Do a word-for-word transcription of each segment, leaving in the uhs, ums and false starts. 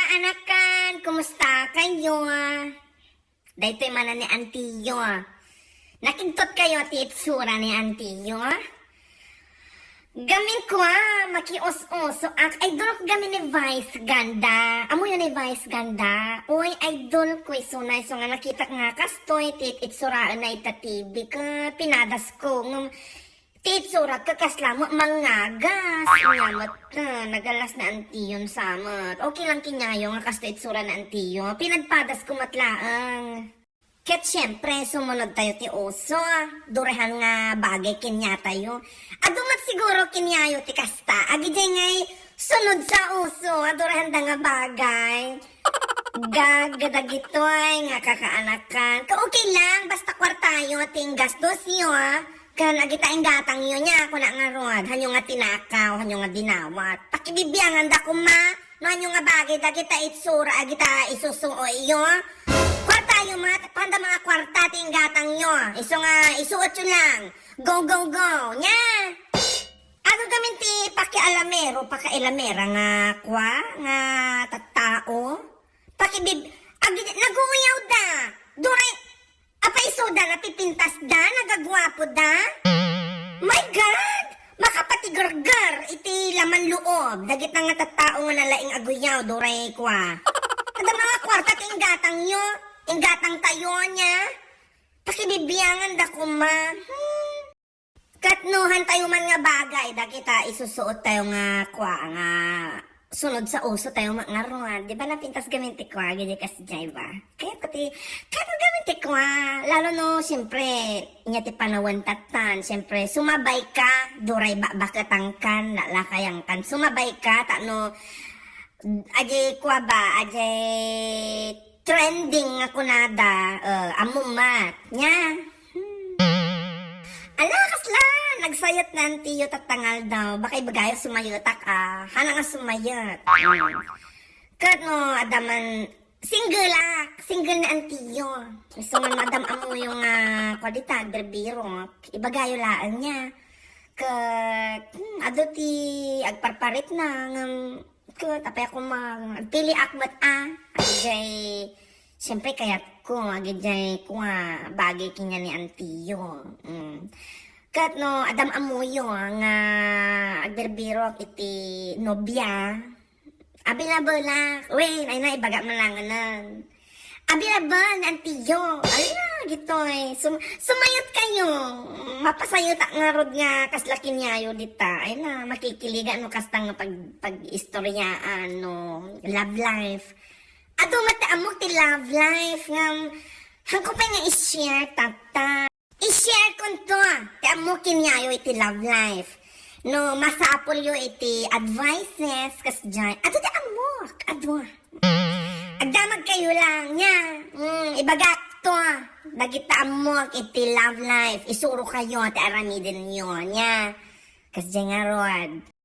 Anakan, kumusta kayo? Daytoy manen ni Antiyo. Nakidtot kayo ti itsura ni Antiyo? Gamin ko, ah, makius-uso ak. Idol ko gamin ni Vice Ganda. Amoyo ni Vice Ganda? Uy, idol ko isuna, isu nga nakitak nga kastoy ti itsuraenna ita T V ket pinadas ko. Ngem ti itsura ket kasla met mangagas. Nya met, ah, nagalas ni Antiyon sa met. Okay lang kenyayo nga kastoy itsura ni Antiyo. Pinadpadas ko met laeng. Ket siempre, sumunod tayo ti uso. Durehan nga bagay keniatayo. Adu met siguro keniayo ti kasta. Agidiay ngay sunod sa uso, adurehanda nga bagay. Gag, dagitoy nga kakaanakan. Ka okay lang, basta kwartayo ti inggastos yo, ah. Ken agita inggatangyo nya, kuna ngarud, hanyo nga tinakaw, hanyo nga dinawat. Pakibibianganda koma, no hanyo nga bagay dagita itsura, agita isusuoyo. Kwartayo met, panda mga kwarta ti inggatangyo. Isu nga, isuotyo lang. Go, go, go. Nya! Adu gamin ti pakialamero, pakailamera nga kwa, nga tattao. Pakibib-, agi-, naguyawda. Duray, apay isuda, napipintasda, nagaguapoda. My God! Makapatigerger iti laman loob. Dagita nga tattao nga nalaing aguyaw, duray kwa. Adda mga kwarta ti inggatangyo, inggatangtayo nya. Pakibibianganda koma. Hmm. Ket no, hantayo man nga bagay, dagita isusuot tayo nga, kua, nga sunod sa uso tayo ma-, ngarud. Di ba napintas gamin ti kua, gidi kasdiay ba? Kaya pati, kaya gamin ti kua, lalo no, siyempre, nya ti panawen tattan, siyempre, sumabay ka, duray bakbaketangkan, nalakayangkan, sumabay ka, ta no, aji kua ba, aji trending nga kunada, eh, ammo met, nya. Hmm. Ala, kasla, nagsayot na antiyo tatta nga aldaw. Baka ibagayo sumayotak, ah. Hana nga sumayot. Hmm. Ket no, adda man, single ak. Single ni antiyo. Isu nga no adda ammoyo nga, kua dita, agbirbirok. Ibagayo laeng nya. Ket, hmm, adu ti agparparit na, ngem, ket, apay a koma, agpili ak met a. Agidiay, siyempre, kayatko, agidiay, kua, bagay kanian ni antiyo. Mm. Ket no, adda ammoyo, ah, nga agbirbirok iti nobia. Available la. Wen, ay na, ibaga man langanan. Available ni antiyo. Ala, gitoy. Sum-, sumayot kayo. Mapasayotak ngarud nga kasla kaniayo dita. Ay na, makikiligan no kasta nga pag-, pag-istoryaan, no. Love life. Adu met ti ammok ti love life nga, hangko pay nga i-share, tatta. I-share konto, ah, ti ammok kaniayo iti love life. No, masapulyo iti advices, kasdiay. Adu ti ammok, adu. Agdamag kayo lang, nya. Mm, ibagak to, ah. Dagita ammok iti love life. Isuro kayo ti aramidenyo, nya. Kasdiay ngarud.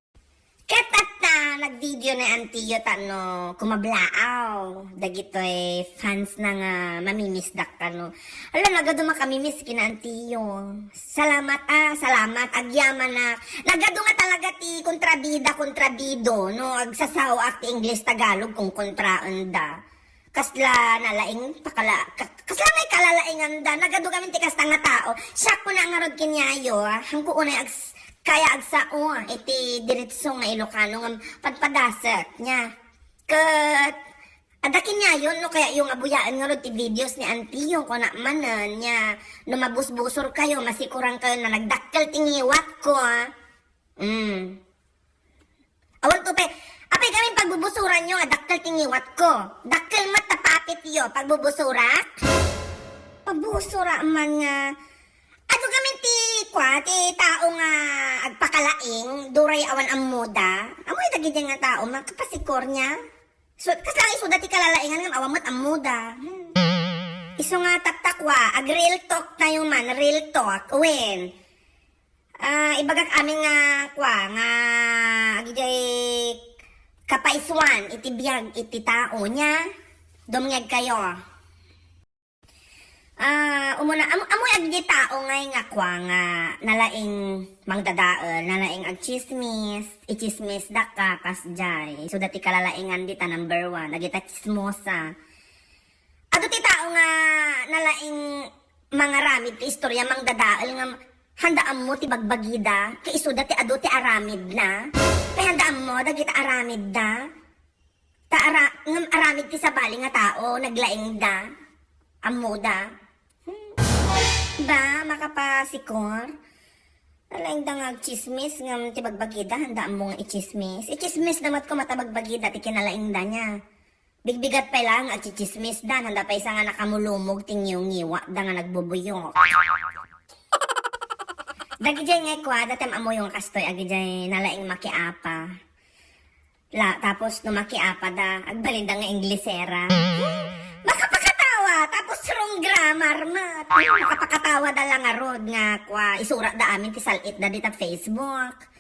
Ket tatta, nagvideo ni antiyo ta no kumablaaw dagitoy fans na nga mamimisdak kano. Ala, nagadu makamimis kina antiyo. Salamat, ah, salamat. Agyamanak. Nagadu nga talaga ti kontrabida, kontrabido, no? Agsasaoak ti Ingles, Tagalog, kung kontraenda. Kasla nalaing pakala-, ka-, kasla nga ikalalainganda. Nagadu gamin ti kasta nga tao. Siak ko na ngarud kaniayo, ah. Hangko unay ags-, kaya agsao, ah, iti diretso nga Ilocano nga padpadasek nya. Ket, adda kaniayo, no, kaya yung abuyaen ngarud ti videos ni antiyo, kuna manen nya, no mabusbusor kayo, masikuran kayo na nagdakkel ti ngiwat ko, ah. Mm. Awan to pay, apay gamin pagbubusuran yo nga dakkel ti ngiwat ko. Dakkel met ta papit yo, pagbubusurak? Pagbusura man nga. Adu gamin ti, kwa, ti tao nga agpakalaing, duray awan ammoda. Amoy dagiti nga tao, makapasikor niya. So, kasla nga isuda ti kalalaingan nga awan met ammoda. Hmm. Isu nga tatta, kwa, ag-real talk tayo man, real talk. Wen. Ah, ibagak amin nga, kua, nga agidiay kapaisuan iti biag iti tao nya, dumngeg kayo. Ah, umuna, am-, amoy agdi tao ngay nga kua nga nalaing mangdadael, nalaing agchismis, ichismis daka kasjay. So, dati kalalaingan dita number one, dagita chismosa. Adu ti tao nga nalaing mangaramid ti istorya, mangdadael nga handa ammo ti bagbagida, kay isuda ti adu ti aramidna. Kay handa ammo dagita aramidda. Ta ara-, ngem aramid ti sabali nga tao, naglaingda. Ammoda. Hmm. Ba, makapasikor? Nalaingda nga agchismis, ngem ti bagbagida, handa ammo nga ichismis. Ichismis da met koma ta bagbagida ti kinalaingda niya. Bigbigat pay lang nga agchichismis da, handa pay sa nga nakamulumog ti ngiwngiwa da nga nagbubuyok. Dagijay nga ikua, dati am-amoyo nga kastoy, agijay nalaing makiapa. La, tapos no makiapa da, agbalinda nga Inglesera. Makapakatawa, tapos wrong grammar met. Makapakatawa da lang ngarud nga kua, isurat da amin ti sal-it da dita Facebook.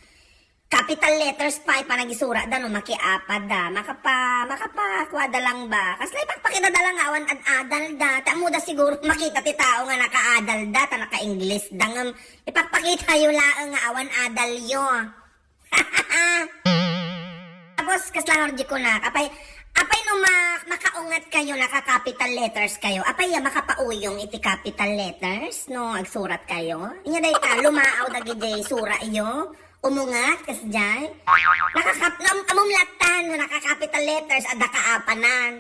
Capital letters pay panagisurat da no makiapa da. Makapa-, makapakua da lang ba? Kasla ipakpakita da lang nga awan ad-adal da. Ta ammo da siguro makita ti tao nga nakaadal da, ta naka-Ingles da. Ngem ipakpakita yo laeng nga awan adal yo. Tapos, kasla nga di ko na, apay, apay no ma-, makaungat kayo, naka-capital letters kayo, apay ya makapauyong iti capital letters, no, agsurat kayo? Inya day ka, lumaaw dagiti sura iyo, umungat, kasjay? Nakakap-, am-, amum latan, no, naka-capital letters, adda kaapanan.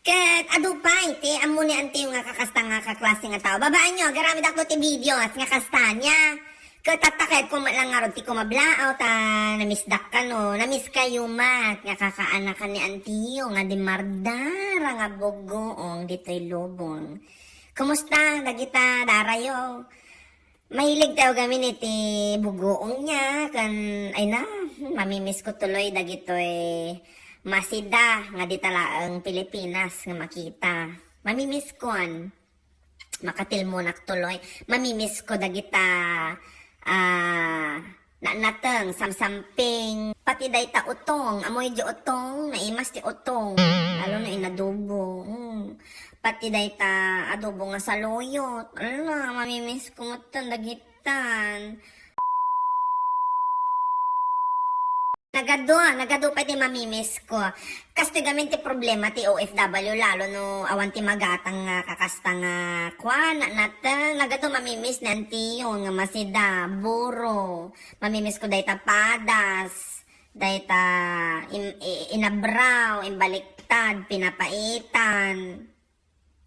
Ket adu pay ti ammo ni antiyo nga kakasta nga kaklase nga tao. Babaan nyo, agaramid ako ti videos nga kasta niya. Ket tatakayko met lang ngarud ti kumablaaw ta namisdak kano, namis kayo met nga kakaanakan ni antiyo nga di mardara nga bugoong ditoy lubong. Kumusta dagita darayo? Mahilig tayo gamin iti bugoong niya, kan, ay na, mamimiss ko tuloy dagitoy masida nga di talaeng Pilipinas nga makita. Mamimiss kon. Makatilmonak tuloy. Mamimiss ko dagita, ah, natnateng, samsamping. Pati dayta utong. Amoy di utong, naimas ti utong. Lalo na inadobo. Mm. Pati dayta adobo nga saluyot. Ala, mamimiss ko metten dagitan. Nagadu, nagadu pay ti mamimiss ko. Kastoy gamin ti problema ti O F W, lalo no awan ti magatang nga kakasta nga kuan, natnateng. Nagadu mamimiss ni antiyon nga masida, buro. Mamimiss ko dayta padas, dayta im-, i-, inabraw, imbaliktad, pinapaitan.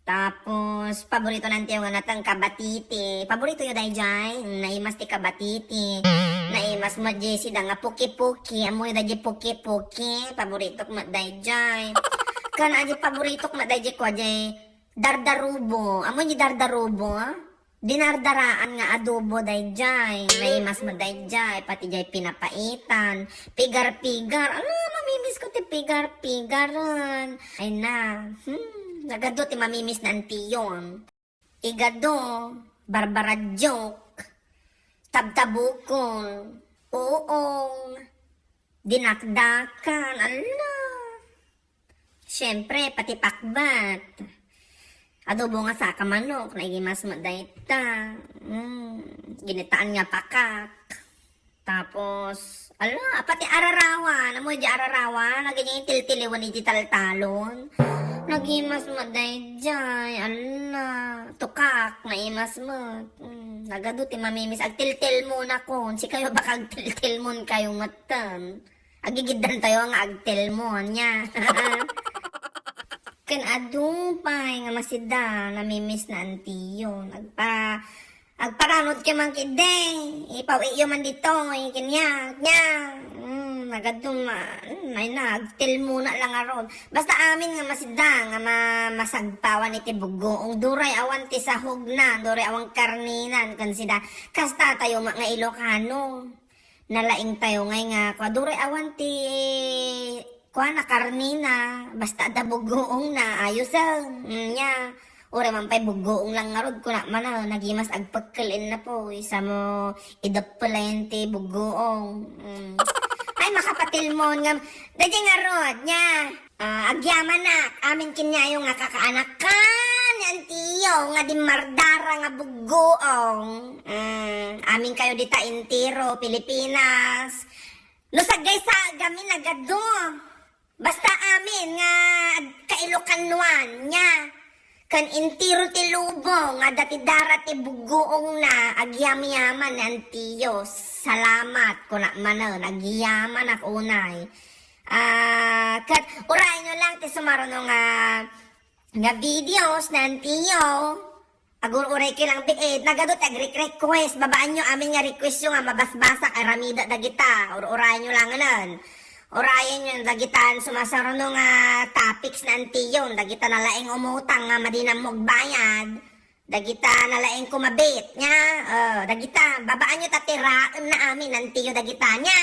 Tapos, paborito nantiyo nga natnateng kabatiti. Paborito yo dayjay? Mm, naimas ti kabatiti. Naimas met jay sida nga puki-puki. Ammo yo dayjay puki-puki. Paboritok met dayjay. Kan adi paboritok met dayjay kua jay dardarubo. Ammo jay dardarubo, ah? Dinardaraan nga adobo dayjay. Naimas met dayjay, pati jay pinapaitan. Pigar-pigar. Ala, mamimiss ko ti pigar-pigaran. Ay na. Hmm, nagadu ti mamimiss ni antiyon. Igadu, barbaradiok, tabtabukon, uong, dinakdakan. Ala. Siyempre, pati pakbat. Adobo nga saka manok, naigimas met dayta. Mm, ginitaan nga pakak. Tapos, ala, pati ararawan. Ammo di ararawan, naging tiltiliwan iti taltalon. Nagimas met dayjay, ala, tukak, naimas met. Mm, nagadu ti mamimiss. Agtiltilmon ako. Sikayo baka agtiltilmon kayo metten. Agigiddan tayo nga agtelmo, anya. Ken adu pay nga masida, namimiss na antiyon. Agpa-, agparanod kayo man kidi, ipaw-iyo man dito, ikinya, nya. Mm, nagadu ma-, mm, ay na, agtelmo na lang aron. Basta amin nga masida, nga ma-, masagpawan iti bugoong. Duray awan ti sahog na, duray awan karninan, kan sida. Kasta tayo ma-, nga Ilocano. Nalaing tayo ngay nga, kua, duray awan ti, kua, nakarni na, basta adda bugoong na, ayos, ah. Mm, nya, uray man pay bugoong lang ngarud, kuna man, ah, nagimas agpekkel inna po, isa mo, ideppelayan ti bugoong. Mm. Ay, makapat Tilmon nga, daydiay ngarud, nia. Ah, agyamanak, amin kaniayo nga kakaanakan, ni antiyo, nga dimmardara nga bugguong. Mm, aminkayo dita entero, Pilipinas. No sagsagsaagamin, nagadu. Basta amin nga agka-Ilocanoan, nia. Ken entero ti lubong nga adda ti dara ti bugguongna, agyamyaman ni antiyo. Salamat, kunak manen, agyamanak unay. Ah, ket urayyo lang ti sumaruno nga, nga videos ni antiyo. Agur-uraykayo lang biit. Nagadu ti agre-request. Babaanyo amin nga requestyo nga mabasbasak, aramida dagita. Ur-urayyo lang nen. Urayenyo dagita sumasaruno nga topics ni antiyo. Dagita nalaing umutang nga madi na magbayad. Dagita nalaing kumabit, nia. Oh, dagita, babaanyo ta tiraenna amin ni antiyo dagita, nia.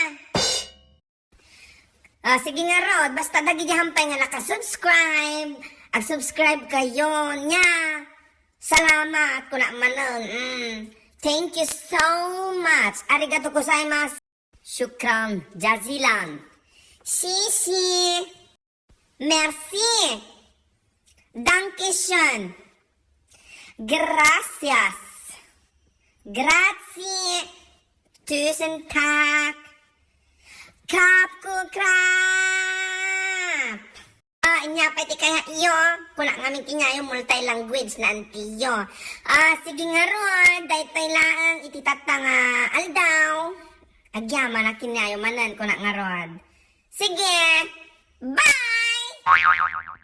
Ah, sige ngarud, basta dagiti hampay nga naka-subscribe, ag-subscribe kayo, nia. Salamat, kunak manen. Mm. Thank you so much. Arigato gozaimasu. Shukran jazilan. Shishi. Merci. Dankeschön. Gracias. Grazie. Tusen tak. Kap ko krap. Ah, inya pay ti kayatyo. Kunak ngamin kaniayo multi-language ni antiyo. Ah, sige ngarud, daytoy laeng iti tatta nga aldaw. Agyamanak kaniayo manen, kunak ngarud. Sige. Bye!